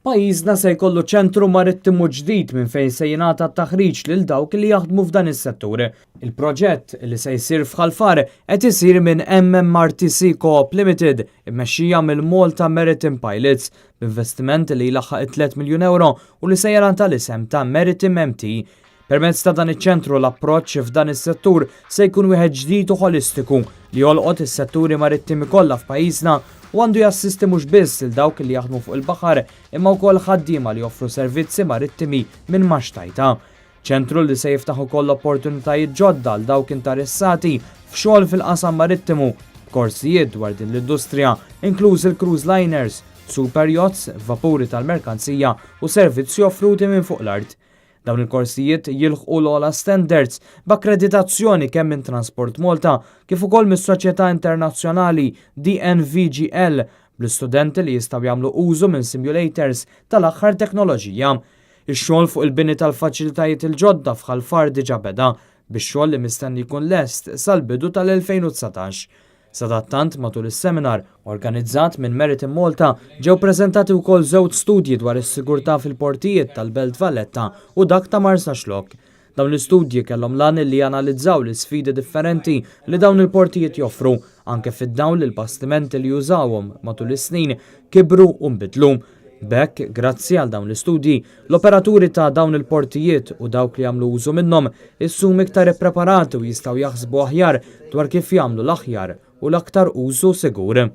Pajjiżna se jkollu ċentru marittimu ġdid minn fejn se jingħata t-taħriġ lil dawk li jaħdmu f'dan is-settur. Il-proġett, li se jsir f'Ħal Far, qed isir minn MMRTC Co-op Limited, immexxija mill-Malta Maritime Pilots, b'investiment li jlaħħaq it-3 miljun ewro u li se jingħata l-isem ta' Maritime MT. Permezz ta' dan iċ-ċentru l-approċċ f'dan is-settur se jkun wieħed ġdid u ħolistiku li jolqot is-setturi marittimi kollha f'pajjiżna u għandu jassisti mhux biss lil dawk li jaħdmu fuq il-baħar imma wkoll ħaddiema li joffru servizzi marittimi minn maxtajta. Ċentru li se jiftaħ ukoll opportunitajiet ġodda għal dawk interessati f'xogħol fil-qasam marittimu b'korsijiet dwar din l-industrija, inkluż il-cruise liners, super yachts, vapuri tal-merkanzija u servizzi offruti minn fuq l-art. Dawn il-korsijiet jilħqu l-ogħla standards b'akkreditazzjoni kemm minn Transport Malta kif ukoll mis-Soċjetà Internazzjonali DNVGL bl-istudenti li jistgħu jagħmlu użu minn simulators tal-aħħar teknoloġija. Ix-xogħol fuq il-bini tal-faċilitajiet il-ġodda f'Ħal Far diġà beda bix-xogħol li mistenni jkun lest sal-bidu tal-2019. Sadattant matul is-seminar organizzat minn Maritime Malta ġew preżentati wkoll żewġ studji dwar is-sigurtà fil-portijiet tal-Belt Valletta u dak ta' Marsaxlokk. Dawn l-istudji kellhom l-għan li janalizzaw l-isfidi differenti li dawn il-portijiet joffru anke fid-dawl li l-bastimenti li jużawhom matul is-snin kibru u nbidlu. B'hekk, grazzi għal dawn l-istudji, l-operaturi ta' dawn il-portijiet u dawk li jagħmlu użu minnhom issum iktar ippreparati u jistgħu jaħsbu aħjar dwar kif jagħmlu l-aħjar u l-aktar użu sigur.